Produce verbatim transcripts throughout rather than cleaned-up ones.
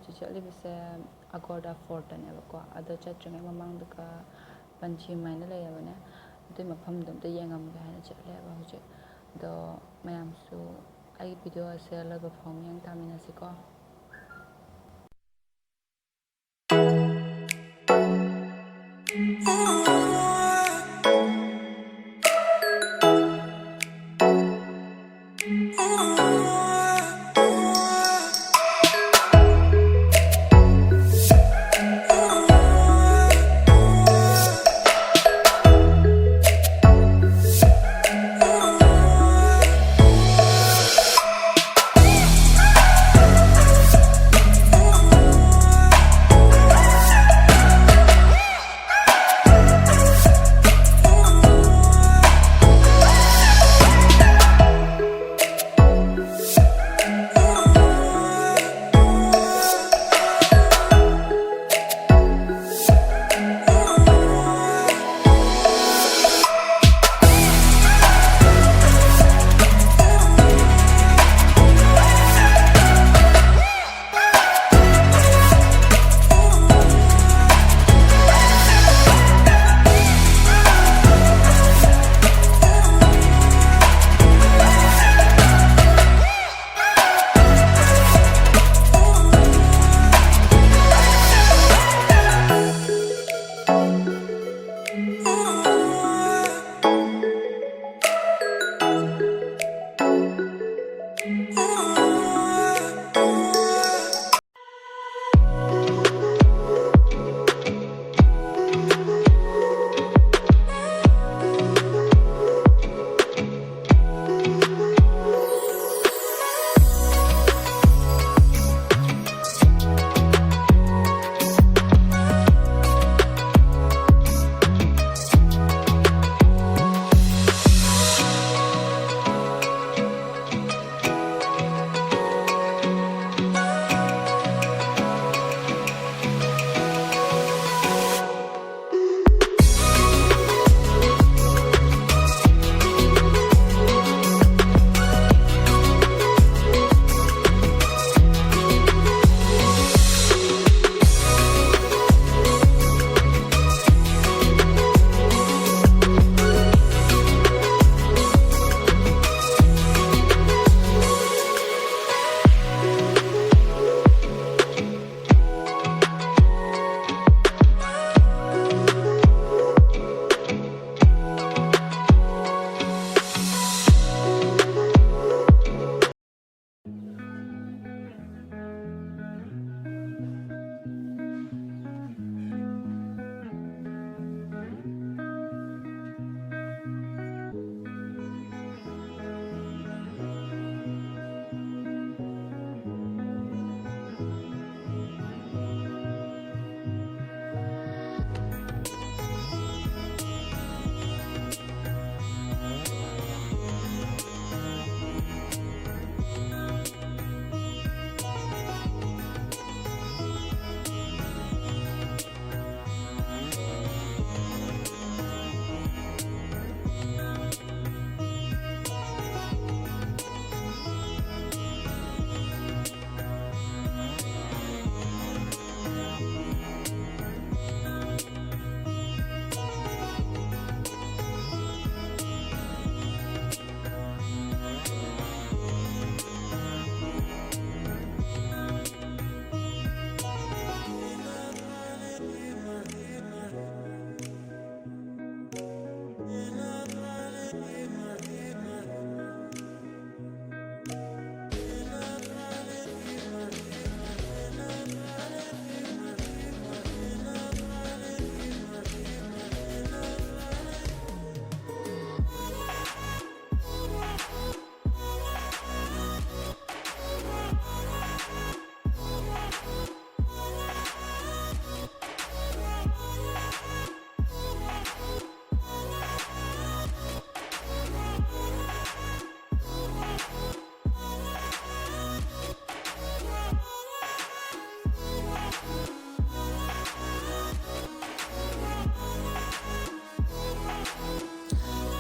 ꯍꯧꯖꯤꯛ ꯆꯠꯂꯤꯕꯁꯦ ꯑꯒꯣꯔꯗꯥ ꯐꯣꯔꯠꯇꯅꯦꯕꯀꯣ꯫ ꯑꯗꯣ ꯆꯠꯇ꯭ꯔꯤꯉꯩ ꯃꯃꯥꯡꯗꯒ ꯄꯟꯆꯤ ꯃꯥꯏꯅ ꯂꯩꯔꯕꯅꯦ, ꯑꯗꯨꯏ ꯃꯐꯝꯗꯣ ꯑꯝꯇ ꯌꯦꯡꯉꯝꯒꯦ ꯍꯥꯏꯅ ꯆꯠꯂꯦꯕ ꯍꯧꯖꯤꯛ꯫ ꯑꯗꯣ ꯃꯌꯥꯝꯁꯨ ꯑꯩꯒꯤ ꯚꯤꯗꯤꯑꯣ ꯑꯁꯦ ꯂꯣꯏꯕ ꯐꯥꯎ ꯃꯤꯠꯌꯦꯡ ꯇꯥꯃꯤꯟꯅꯁꯤꯀꯣ꯫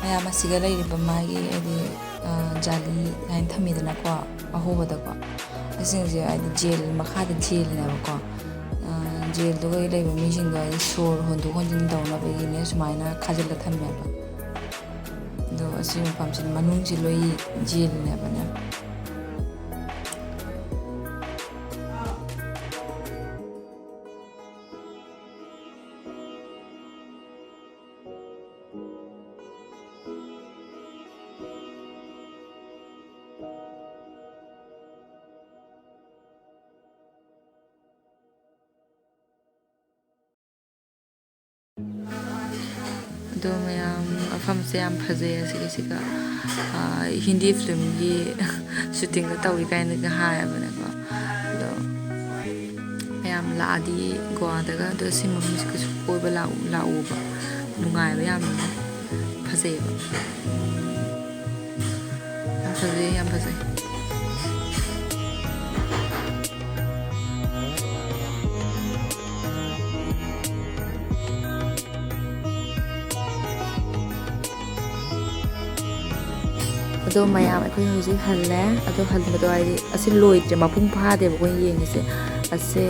ꯃꯌꯥꯝ ꯑꯁꯤꯒ ꯂꯩꯔꯤꯕ ꯃꯥꯒꯤ ꯍꯥꯏꯗꯤ, ꯑ, ꯖꯥꯂꯤ ꯍꯥꯏꯅ ꯊꯝꯃꯤꯗꯅꯀꯣ, ꯑꯍꯣꯕꯗꯀꯣ, ꯑꯁꯤꯁꯤꯡꯁꯦ ꯍꯥꯏꯗꯤ ꯖꯦꯜ ꯃꯈꯥꯗ ꯖꯦꯜꯅꯦꯕꯀꯣ꯫ ꯑ, ꯖꯦꯜꯗꯨꯒ ꯂꯩꯕ ꯃꯤꯁꯤꯡꯗꯣ ꯍꯥꯏꯗꯤ ꯁꯣꯔ ꯍꯣꯟꯗꯣꯛ ꯍꯣꯟꯖꯤꯟ ꯇꯧꯅꯕꯒꯤꯅꯦ ꯁꯨꯃꯥꯏꯅ ꯈꯥꯖꯤꯜꯂ ꯊꯝꯃꯦꯕ꯫ ꯑꯗꯣ ꯑꯁꯤ ꯃꯐꯝꯁꯤꯗ ꯃꯅꯨꯡꯁꯤ ꯂꯣꯏ ꯖꯦꯜꯅꯦꯕꯅꯦ꯫ ꯑꯗꯣ ꯃꯌꯥꯝ, ꯃꯐꯝꯁꯦ ꯌꯥꯝ ꯐꯖꯩ꯫ ꯑꯁꯤꯒꯤꯁꯤꯒ, ꯑꯥ, ꯍꯤꯟꯗꯤ ꯐꯤꯂꯝꯒꯤ ꯁꯨꯇꯤꯡꯒ ꯇꯧꯏ ꯀꯥꯏꯅꯒ ꯍꯥꯏꯌꯦꯕꯅꯦꯀꯣ꯫ ꯑꯗꯣ ꯃꯌꯥꯝ ꯂꯥꯛꯑꯗꯤ ꯒꯣꯋꯥꯗꯒ ꯑꯗꯣ ꯁꯤ ꯃꯐꯝꯁꯤꯒꯁꯨ ꯀꯣꯏꯕ ꯂꯥꯛꯎ-, ꯂꯥꯛꯎꯕ꯫ ꯅꯨꯡꯉꯥꯏꯕ ꯌꯥꯝꯅ ꯐꯖꯩꯌꯦꯕ꯫ ꯌꯥꯝ ꯐꯖꯩ, ꯌꯥꯝ ꯐꯖꯩ꯫ ꯑꯗꯣ ꯃꯌꯥꯝ, ꯑꯩꯈꯣꯏ ꯍꯧꯖꯤꯛ ꯍꯜꯂꯦ꯫ ꯑꯗꯣ ꯍꯟꯕꯗꯣ ꯍꯥꯏꯗꯤ ꯑꯁꯤ ꯂꯣꯏꯗ꯭ꯔꯦ, ꯃꯄꯨꯡ ꯐꯥꯗꯦꯕ ꯑꯩꯈꯣꯏꯅ ꯌꯦꯡꯉꯤꯁꯦ꯫ ꯑꯁꯦ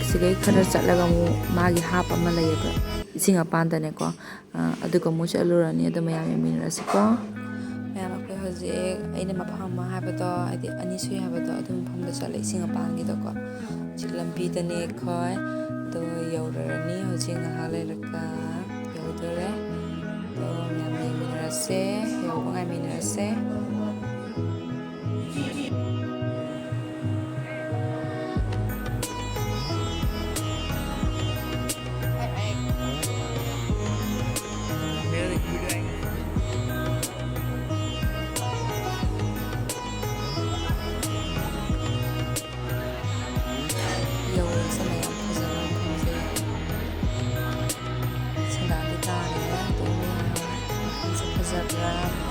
ꯁꯤꯗꯩ ꯈꯔ ꯆꯠꯂꯒ ꯑꯃꯨꯛ ꯃꯥꯒꯤ ꯍꯥꯞ ꯑꯃ ꯂꯩꯌꯦꯕ, ꯏꯁꯤꯡ ꯃꯄꯥꯟꯗꯅꯦꯀꯣ꯫ ꯑ, ꯑꯗꯨꯒ ꯑꯃꯨꯛ ꯆꯠꯂꯨꯔꯅꯤ꯫ ꯑꯗꯣ ꯃꯌꯥꯝ ꯌꯦꯡꯃꯤꯟꯅꯔꯁꯤꯀꯣ꯫ ꯃꯌꯥꯝ, ꯑꯩꯈꯣꯏ ꯍꯧꯖꯤꯛ ꯑꯩꯅ ꯃꯐꯝ ꯑꯃ ꯍꯥꯏꯕꯗꯣ, ꯍꯥꯏꯗꯤ ꯑꯅꯤ ꯁꯨꯏ ꯍꯥꯏꯕꯗꯣ, ꯑꯗꯨ ꯃꯐꯝꯗ ꯆꯠꯂꯦ, ꯏꯁꯤꯡ ꯃꯄꯥꯟꯒꯤꯗꯀꯣ꯫ ꯍꯧꯖꯤꯛ ꯂꯝꯕꯤꯗꯅꯦ ꯑꯩꯈꯣꯏ꯫ ꯑꯗꯣ ꯌꯧꯔꯨꯔꯅꯤ ꯍꯧꯖꯤꯛ ꯉꯥꯏꯍꯥꯛ ꯂꯩꯔꯒ꯫ ꯌꯧꯗꯣꯔꯦ꯫ ꯑꯗꯣ ꯃꯌꯥꯝ ꯌꯦꯡꯃꯤꯟꯅꯔꯁꯦ, ꯌꯧꯕ ꯉꯥꯏꯃꯤꯟꯅꯔꯁꯦ꯫ ꯌꯧꯔꯦ, ꯁꯤꯅ ꯌꯥꯝ ꯐꯖꯕ ꯃꯐꯝꯁꯦ꯫ ꯁꯦꯟꯗꯥꯟꯗꯤ ꯇꯥꯔꯦ, ꯑꯗꯨꯕꯨ ꯃꯐꯝꯁꯦ ꯐꯖꯕ꯭ꯔꯥ?